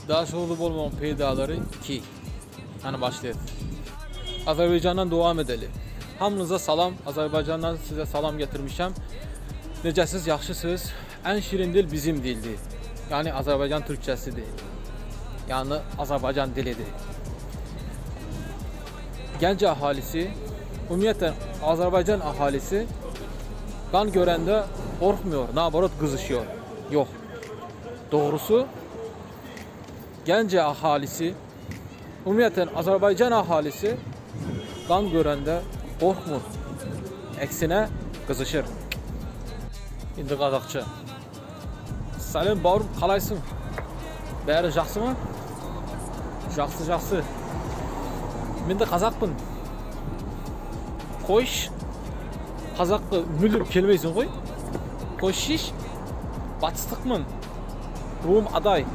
Daşoguzly bolmagyň peýdalary 2. Hany başlaýas. Azerbaycandan dowam edeli. Hamınıza salam. Azerbaycandan sizə salam getirmişəm. Necəsiz, yaxşısınız? Ən şirin dil bizim dildir. Yəni Azərbaycan türkçəsidir. Yəni Azərbaycan dilidir. Gəncə əhalisi, ümumiyyətlə Azərbaycan əhalisi qan görəndə qorxmuyor, naborot qızışıyor. Yox. Doğrusu Gəncə əhalisi, ümumiyyətlə Azərbaycan əhalisi qan görəndə qorxmur. Əksinə qızışır. İndi qazaqça. Сәлем, бауырым, қалайсың? Бәрі жақсы ма? Жақсы, жақсы. Мен де қазақпын. Қойш. Қазаққа мүлдем келмейсің ғой. Қойшиш. Батыстықмын. Руым Адай.